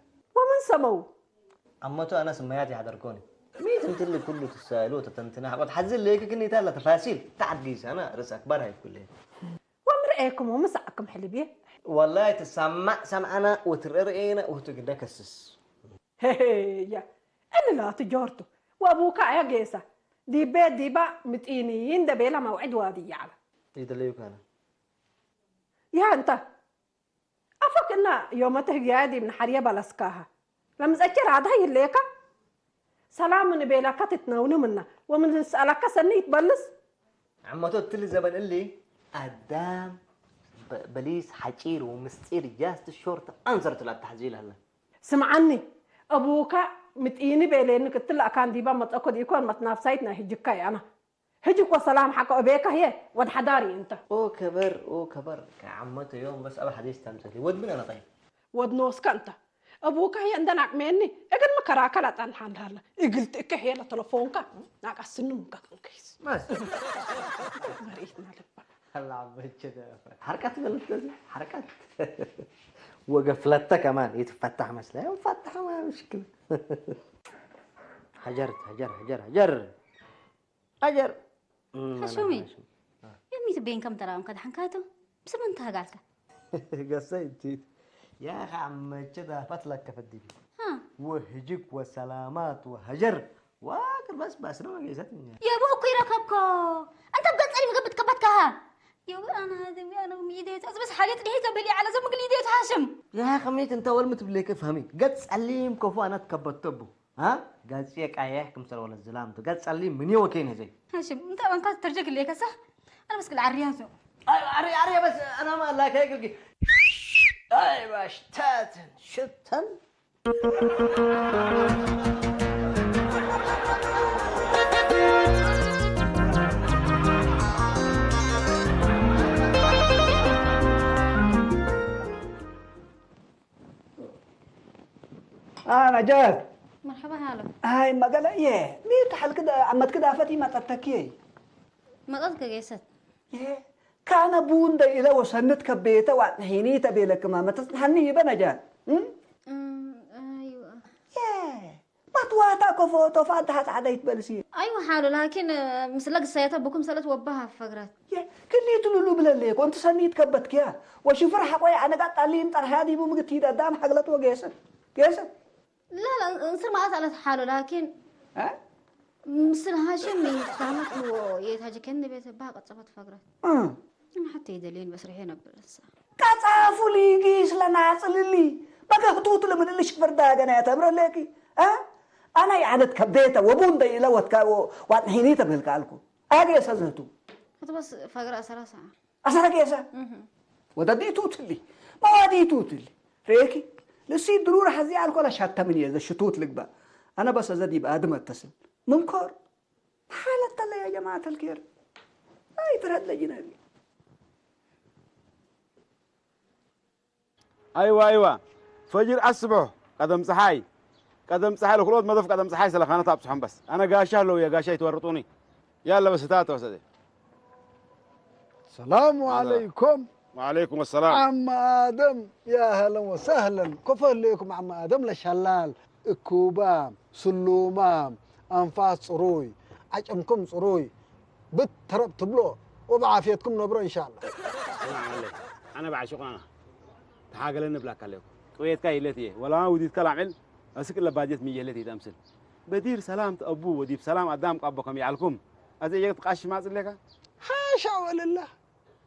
ወምን ሰመው ኣመቱ ኣነ ስመያት ይሓደርኮኒ ሚት እንትል ኩሉ ትሳሉ ተተንትና ሓቆት ሓዚ ለይክ ግን ይታላ ተፋሲል ተዓዲስ ኣና ርስ ኣክባር ሃይኩለ ወምርኤኩም ወምሳዕኩም ሕልብየ ወላሂ ትሰማዕ ሰምዓና ወትረርኤና ወትግዳ ከስስ ያ እልላቱ ጆርቱ ወቡካ ኣያ ጌሳ ዲቤ ዲባ ምጢኒ እንደ ቤላ መውዕድ ዋዲ ያዕላ ይደለዩካ ነ ያ እንተ ኣፈክ እና ዮመተ ህግያያ ዲብ ንሓርየ ባላስካሃ ለምጸቼ ራድሃ ይሌካ ሰላም ንቤላካ ትትነውኒ ምና ወምን ንስኣላካ ሰኒ ይትበልስ ዓመቶ እትሊ ዘበን እሊ ኣዳም በሊስ ሓጪር ወምስጢር ጃስት ሾርት ኣንሰር ትላ ኣታሕዚል ኣላ ስምዓኒ ኣቡካ ምጢኒ ቤሌኒ ክትላእ ካንዲባ መጸኮ ዲኮን መትናፍሳይት ናይ ህጅካ ያና ህጅኮ ሰላም ሓቆ እቤካ ህየ ወድ ሓዳሪ እንተ ኦ ከበር ኦ ከበር ከዓመተ ዮም በስ ኣብ ሓዲስ ታምጸት ወድ ምን ኣነጣይ ወድ ኖስካ እንተ ኣቡካ ህየ እንደን ኣቅሜኒ እግን መከራካ ላጣን ሓንዳላ እግልቲ እከ ሄለ ተለፎንካ ናቃስኑ ምከክንከይስ መሪትና ልባ ሓርቀት በለት በዚ ሓርቀት ወገፍለተ ከማን ይትፈታሕ መስለ ፈታሕ ሙሽክል ሓጀር ሓጀር ሓጀር ሓጀር ሓጀር ሓሾሚ የሚት ቤን ከም ተራም ከድሓንካቱ ምስምን ተጋልካ ገሰይ እንቲት ያ ከዓ መቸ ዳፋት ለከፈት ዲቢ ወህጅክ ወሰላማት ወሀጀር ዋክር በስ ባስረ ወገይሰት የቦ እኮ ይረከብኮ እንተ ገጸሪ ምገብት ከበትካሃ የው ኣና ዝም ኣና ሚዴት ኣዝበስ ሓሊት ድሄት በሊ ዓለ ዘምግል ይዴት ሃሽም ያ ከመይት እንተ ወልም ትብሌከ ፈህሚ ገጽ ጸሊም ከፉ ኣና ትከበተቡ ها قاعد سيك ايه كم سر ولا الزلام تو قاعد سليم من يوم كين هزي هاشم انت وين كانت ترجع لي كسح انا بس كل عريان سو اري اري بس انا ما لا كيك لقي اي باش تاتن شتن آه نجاة مرحبا هلا هاي ما قال ايه ميت حل كده عمت كده فتي ما تتكي ما قالك قيست ايه كان بون ده إلى وسنت كبيته وعطنهيني تبي لك ما ما تصنحني يبقى نجاة ايوه ايه ما تواتا كفو توفا انت حتى عديت بلسي ايوه حاله لكن مثل لك السيطة بكم سلت وبها فقرات كليت لولو بلا ليك وانت سنيت كبتك يا وشوف رح قوي انا قاعد تعليم ترى هذه مو مقتي ده دام حقلت وقيسن قيسن لا لا انصر ما اسالت حاله لكن ها مثل هاشم يتعمق ويتهاجكن بيت بها قد صفت فقرة اه انا حتى يدلين بس رح ينبر الساعة كتافو ليجي سلنا لي بقى خطوط لمن اللي شفر داغنا يا تمر ليكي ها انا يعني تكبيته وبون دي لو وات هيني تبهل كالكو اجي سزهتو خطبس فقرة سلاسة أسرق يا سا. وده دي توتلي. ما هو دي توتلي. ريكي. لسي ضرورة حزي على كل شتى من يزا شتوت لك بقى. أنا بس أزا دي بآدم أتصل. منكر. حالة الله يا جماعة الخير. هاي ترد لجنابي. ኣይዋ ኣይዋ ፈጅር ኣስብሖ ቀደም ፀሓይ ቀደም ፀሓይ ለኩልኦት መደፍ ቀደም ፀሓይ ስለኻነት ኣብፅሖም በስ ኣነ ጋሻ ኣለውየ ጋሻ ይትወርጡኒ ያለ በስ ህታት ተወሰደ ሰላሙ ዓለይኩም ወዓለይኩም ሰላም ዓማ ኣደም ያ ኣህለን ወሰህለን ኮፈ ህለየኩም ዓማ ኣደም ለሻላል እኩባም ስሉማም ኣንፋስ ፅሩይ ዓጨምኩም ፅሩይ ብተረብ ትብሎ ወብዓፍየትኩም ነብሮ እንሻላ። ስማዕ ወለይ፣ ኣነ በዓል ሹቕ ኣና ተሓገለኒ እብላካ ኣለኩ። ቅብየትካ ይለት እየ፣ ወላ ውዲትካ ላዕል ኣስቅ ለባጀት ምየለት እየ ተምስል። በዲር ሰላም ተኣቡ ወዲብ ሰላም ኣዳም ቃቦ ከም ይዓልኩም። ኣዘ እየት ቃሽ ማጽለካ። ሓሻ ወልላ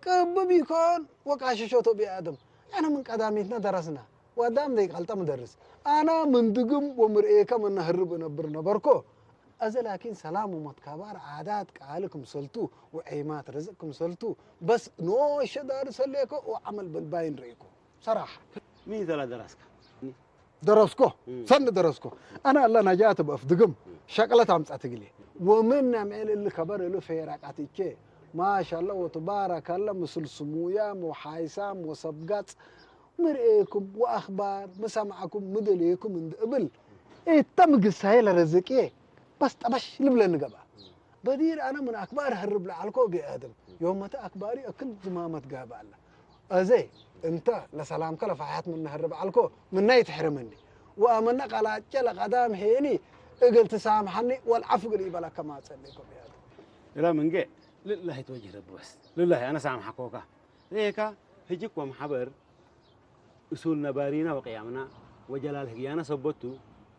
ቅብብ ይኮን ወቃሽሾቶ ቢኣድም። ኣነ ምን ቀዳሚትና ደረስና። ወዳም ዘይቀልጠ ምደርስ። ኣና ምንድግም ወምርእየካ መናህርብ እነብር ነበርኮ። እዚ ላኪን ሰላም ወመትካባር ዓዳት ቃል ክምሰልቱ ወዔማት ርዝቅ ክምሰልቱ በስ ኖሸ ዳርሰሌኮ ወዓመል በልባይን ርእኮ ሰራሕ። ምን ዘላ ደራስካ? ደረስኮ ሰን ደረስኮ ኣና ኣላ ናጃት በፍ ድግም ሸቅለት ኣምጻ ትግሌ ወምን ናምኤል እል ከበር እል ፌራቃት እቼ ማሻላ ወተባረካላ ምስል ስሙያም ወሓይሳም ወሰብጋጽ ምርእየኩም ወኣኽባር ምሰማዕኩም ምደለየኩም እንድእብል እተ ምግሳየ ለረዝቅየ በስ ጠበሽ ልብለኒ ገብኣ። በዲር ኣነ ምን ኣክባር ህርብ ለዓልኮ ቢኣድም ዮመተ ኣክባሪ እክል ዝማመት ጋብ ኣለ። እዘ እንተ ለሰላምከ ለፋሕያት ምን ህርብ ዓልኮ ምናይ ትሕርምኒ። ወኣመነ ቀላጨ ለቀዳም ሄኒ እግል ትሳምሐኒ ወልዓፍ እግል ኢበለከ ማጸኒኮ ቢኣድም። እረ ምንጌ ልላሂ ትወጅህ ረቢ በስ ልላሂ ኣነ ሳምሐኮካ። ሬካ ህጅክ ወምሓበር እሱል ነባሪና ወቅያምና ወጀላል ህግያና ሰቦቱ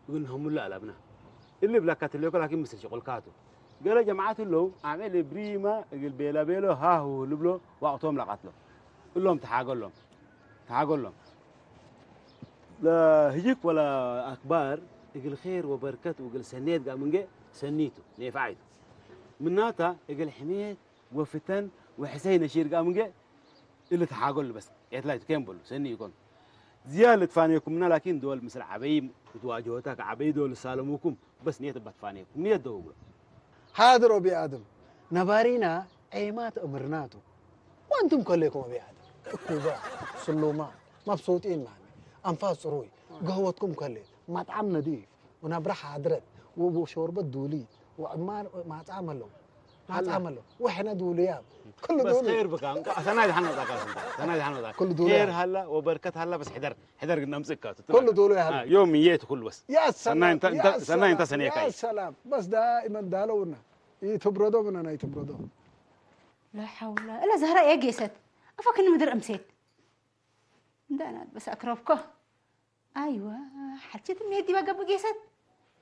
እግንሀሙሉ ኣለብና። እሊ ብላካ ትሌኮ ላኪን ምስል ሽቁልካቱ። ገለ ጀማዓት እለው ኣሜል ብሪማ እግል ቤላ ቤሎ ሃሁ ልብሎ ዋቅቶም ለቃትሎ። እሎም ተሓገሎም ተሓገሎም። ለህጅክ ወላ ኣክባር እግል ኼር ወበርከት ወእግል ሰኔት ጋር ምንጌ ሰኒቱ ኔፋዓይቱ። ምናታ እግል ሕሜት ወፍተን ወሕሰይ ነሺር ጋር ምንጌ እሊ ተሓገሉ በስ ኤትላይቱ ኬን በሉ ሰኒ ይኮን ዝያ ልትፋኔኩምና ላኪን ዶል ምስል ዓበይ ትዋጅሆታ ከዓበይ ዶል ሳለሙኩም በስ ኒየት ባትፋኔኩም ኒየት ደው ብሎ ሓድሮ ቢኣድም ነባሪና ዔማት እምርናቱ ወንቱም ከሌኩም ቢኣድም እኩባ ስሉማ መብሱጢን ማሚ ኣንፋስ ጽሩይ ገህወትኩም ከሌ መጥዓም ነዲፍ ወናብራ ሓድረት ወሾርበት ዱሊ ወዕማር ማጻም ኣለው ናጻ መሎ ወሕነ ድውሉ ያ። ኩሉ በስ ድውሉ። ኸይር ብካ፣ እንኳ ሰናይ ዝሓን ወጻካ፣ ሰናይ ዝሓን ወጻካ። ኩሉ ድውሉ ኸይር ያ። ሃላ ወበርከት ሃላ፣ በስ ሕደር፣ ሕደር ግን ኣምጽእካ። ኩሉ ድውሉ ያ። ዮም የት ኩሉ በስ። ያ ሰናይ ሰላም፣ እንተ-፣ ያ እንተ-፣ ሰናይ እንተ ሰላም፣ ሰነየካ ያ እዩ። ሰላም። በስ ዳኢመን ዳለውና። ይትብረዶ ምናና ይትብረዶ። لا حول. እለ ዛህራ የጌሰት። ኣፋክኒ ምድር እምሴት። እንዳ ናት በስ ኣክረብኮ። ኣይዋ፣ ሓልችት ምኔት ዲባ ገብእ ጌሰት።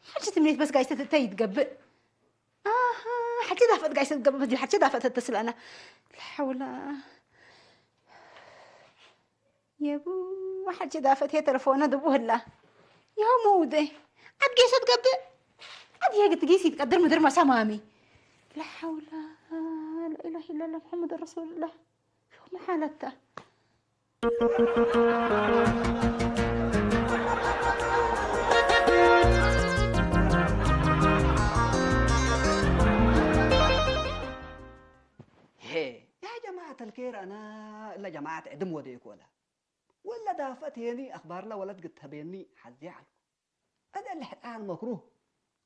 ሓልችት ምኔት በስ ጋይሰት እተይ ይትገብእ። ኣሃ፣ ሓልችት ዳፈት ጋይሰት ገብእ በዚ ሓልችት ዳፈት ተስላና። لا حول. የቡ፣ ሓልችት ዳፈት ሄ ተለፎነ ድቡ ህላ። ያው መውደ። ዓድ ጌሰት ገብእ። ዓድ የግት ጊስ ይትቀድር ምድር መሰማሚ። لا حول. لا إله إلا الله محمد رسول الله. ዮም ሓለታ። ሄ፣ ያ ጀማዓት ኣልኬር፣ ኣና እለ ጀማዓት ዕድም ወደ ይኮላ። ወላ ዳፈት ሄኒ ኣኽባርላ ወለት ግተቤኒ ሓዜ ዓልኩ። أنا اللي حقان مكروه.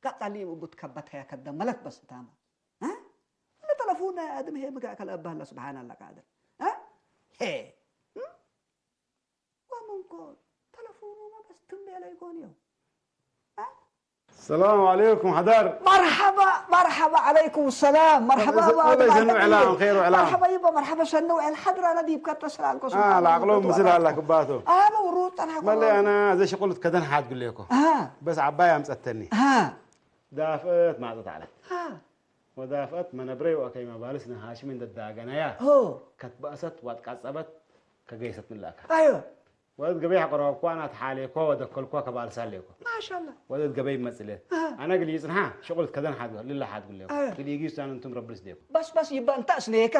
قال لي مبوت كبتها يا كدم ملك بس تاما. ها؟ أنا تلفون يا آدم هي مقا كلا أبا الله سبحان الله قادر. ها؟ هي. هم؟ ومنكم تلفون ما بس تم على يكون يوم. ها؟ السلام عليكم حدار. مرحبا، مرحبا، عليكم السلام، مرحبا هذا، أبا هذا آدم شنو آدم إعلام؟ إيه. خير وإعلام. مرحبا يبا، مرحبا شنو الحدر أنا ديب كتسر على الكوسم. آه، العقل مثل هلا كباتو. أنا وروط أنا مالي أنا زي شغل كدن حاد قول لكم. ها. بس عباية مسأتني. ها. دافئت ما تطلعت. ها. ودافئت ما نبري وأكيما بالسنا هاشم عند الداقنا يا. هو. كتبأست واتقصبت كجيست من لك. أيوه. ወደት ገበይ ሓቆረብኳ ናት ሓሌኮ ወደከልኳ ከባልሳ ሌኮ ማሻላ። ወደት ገበይ መጽለ ኣሃ። ኣነ ግል ይጽንሓ ሽቁልት ከደን ሓድ ልላ ሓድ ጉሌኮ ኣሃ። ግል ይጊስ ኣነ እንቱም ረብልስ ዴኮ። በስ በስ ይባ እንተ ኣስነየካ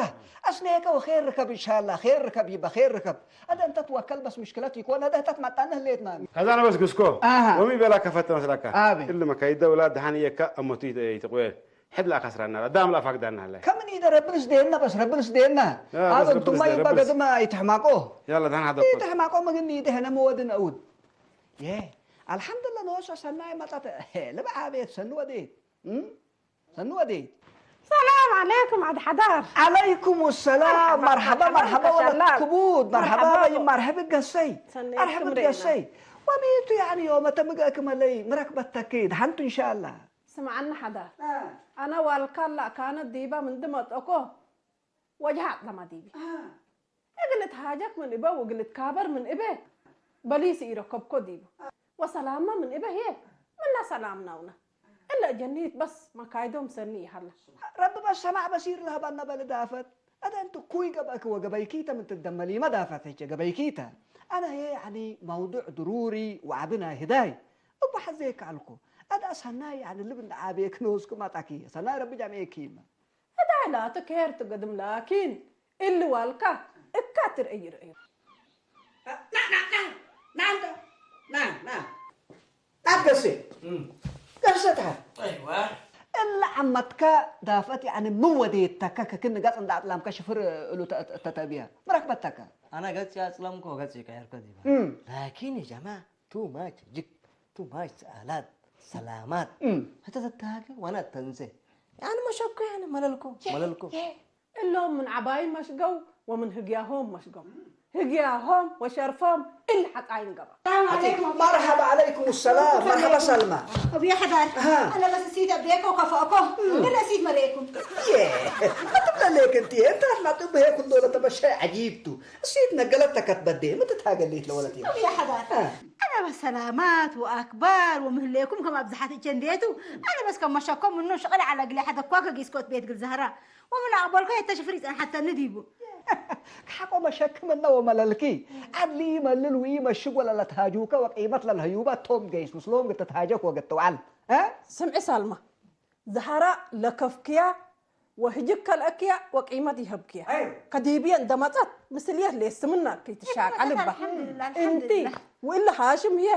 ኣስነየካ ወኸይር ርከብ ኢንሻላ ኸይር ርከብ ይባ ኸይር ርከብ። ኣደ እንተ ትወከል በስ ምሽክለት ይኮን ኣደ ህታት ማጣነ ህሌት ማሚ። ከዛ ነበስ ግስኮ ኣሃ። ወሚ ቤላ ከፈተ መስላካ ኣቤ። እሊ መካይደ ውላ ደሓን እየካ እመቱ ይተ-፣ ይትቆየ። ሕድ ለኣካስራና ዳም ለኣፋግዳና ለ። ከምን ኢደ ረብንስ ደየና በስ ረብንስ ደየና። ያ፣ ኣብ በስ ረብንስ እንቱማ ደየና፣ ይባ ረብንስ። ገድማ ይትሕማቆ። ያላ፣ ዳን ሓደቆ። ይትሕማቆ መግኒ ይደህነ መወድን ኣውድ። የ፣ ኣልሓምዱላ ንወሶ ሰናይ መጣተ። ሄ፣ ልብዓ ቤት ሰኑ ወዴት? እም? ሰኑ ወዴት? ሰላም ዓለይኩም ዓድ ሓዳር። ዓለይኩም ሰላም። መርሓባ፣ መርሓባ፣ መርሓባ፣ መርሓባ፣ ወለት መሻላ። ክቡድ። መርሓባ፣ መርሓባ። በይ፣ መርሕብ ገሰይ። ሰነይ መርሕብ ክብሬና። ገሰይ። ወሚቱ ያኒ ዮመ ተምገእክ መለይ ምረክበተኪ። ድሓንቱ ኢንሻላ። ስምዓኒ ሓዳር። አ። ኣነ ዋልካ ላእካነ ዲባ ምንዲ መጠኮ ወጅሃ ኣጥለማ ዲቢ። አ። እግል እትሃጀክ ምን እበ ወእግል እትካበር ምን እበ በሊስ ኢረከብኮ ዲቡ። ወሰላማ ምን እበ ህየ ምና ሰላም ናውና። እለ ጀኒት በስ መካይዶም ሰኒ ይሃላ። ረቢ በስ ሰማዕ በሲር ለህባና በል ዳፈት። ኣደ እንት ኩይ ገብአክ ወገበይኪተ ምን ትደመሊመ ዳፈት ህጀ ገበይኪተ። ኣነ ህየ ያኒ መውዱዕ ድሩሪ ወዓቢ ናይ ህዳይ። እቡ ሐዜክ አልኩ። አዳ ሰናይ ያኒ ልብ እንደ ዓቤክ ንውስኩ ማጣኪ። ሰናይ ረቢ ጃምኤኪ ይመ። እዳይ ላቱ ኬር ትገድም ላኪን እሊ ዋልካ እካ ትርእይ ርእዩ። ና፣ ና፣ ና፣ ና እንተ፣ ና፣ ና። ናት ገሴ። እም። ገሴ ትሓር። ኣይዋ። እላ ዓመትካ ዳፈት ያኒ ምን ወዴተካ ከክን ገጽ እንዳ ኣጥላምካ ሽፍር እሉ ተ-፣ ተ-፣ ተተብያ። ምረክበተካ። ኣነ ገጽ ያጽለምኮ ገጽ ይቀየርኮ ዲባ። እም። ላኪን ያ ጀማ too much ጅግ too much ሰኣላት ሰላማት እም። ህተተታገ ዋና ተንሴ ያን መሸኮ ያን መለልኮ የ- መለልኮ የ- እሎም ምን ዓባይ መሽገው ወምን ህግያሆም መሽገው ህግያሆም ወሸርፎም እል ሓጻይን ገባ። السلام عليكم. مرحبا عليكم السلام مرحبا سلمى. أبي حدار ها. أنا بس سيد أبيك وكفاكم. أنا سيد مريكم. يه. ما تبلا ليك انت انت ما تبهي كل دولة تبشي عجيبتو. السيد نقلت تكت بدي ما تتهاجل ليت لولتي. أبي حدار. ها. أنا بس سلامات وأكبر ومهليكم كما بزحت الجنديتو. أنا بس كم مشاكم منه شغل على قلي حدا كواكا جيسكوت بيت قل زهرة. ومن أقبل كوي تشفريت أنا حتى نديبو. ሓቆ መሸክምና ወመለልኪ ዓድሊ ይመልል ውይ መሽግ ወለለትሃጁከ ወቂመት ለልህዩባ ቶም ገይስ ምስሎም ግተትሃጀክ ወግትውዓል እ? ስምዒ ሳልማ፣ ዝሃራ ለከፍክያ ወህጅክ ከልአክያ ወቂመት ይሀብክያ። أيوة. ከዲብየ እንደመጸት ምስልየት ሌስምና ከይትሻቀል እባ። الحمد لله، الحمد እንቲ لله. ወእለ ሃሽም ህየ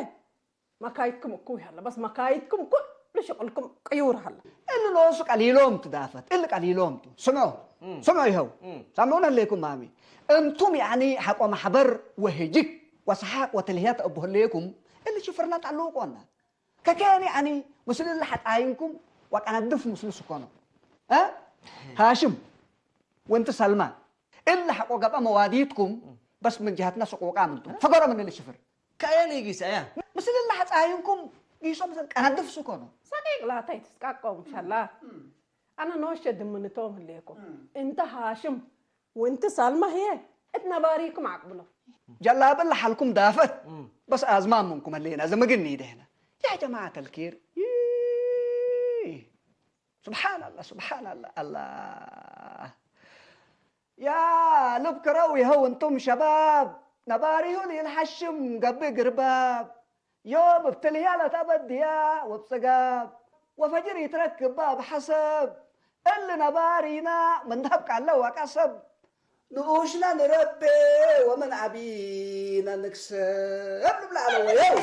መካይትኩም እኩይ ሀለ፣ በስ መካይትኩም ኩሉ ሽቅልኩም ቅዩር ሀለ። እሊ ሎሱ ቀሊሎም ትዳፈት፣ እሊ ቀሊሎም ቱ። ስምዑ፣ እም። ስምዑ ይኸው። እም። ሳምዑን አለይኩም ማሚ። እንቱም ያኒ ሐቆ ማሕበር ወህጅግ ወሰሓቅ ወትልህያት እቡ ህለይኩም፣ እሊ ሽፍርና ጣሉ ቆና። ከከኒ ያኒ ምስሉ እሊ ሐጣይንኩም ወቀነድፍ ምስሉ ስኮኖ። እ? هاشم، وانت سلمان، الا حقو قبا مواديتكم، بس من جهتنا سقوقا منتم فقروا من الشفر. كاين يقيس ايا. مثل الله حتعاينكم، قيسوا مثل كان دفسو كونو. ሰቂቅ ላታይ ትስቃቆም ሻላ። ኣነ ነወሸ ድምንቶም ህልየኩም። እንተ ሃሽም ወንቲ ሳልማ ህየ እት ነባሪኩም ዓቅብሎ። جلاب الله حالكم دافت. بس ازمان منكم اللي انا زمقني دهنا. يا جماعة الكير. إيه. سبحان الله، سبحان الله، الله. يا لبكرو يهو انتم شباب. نباري هو اللي الحشم قبي قرباب. يوم ابتلي يالا تبديا وبسقاب. وفجر يتركب باب حسب. اللي نبارينا من ذهب قال له وكسب. نؤوشنا نربي ومن أبينا نكسب. نبلع له ويو.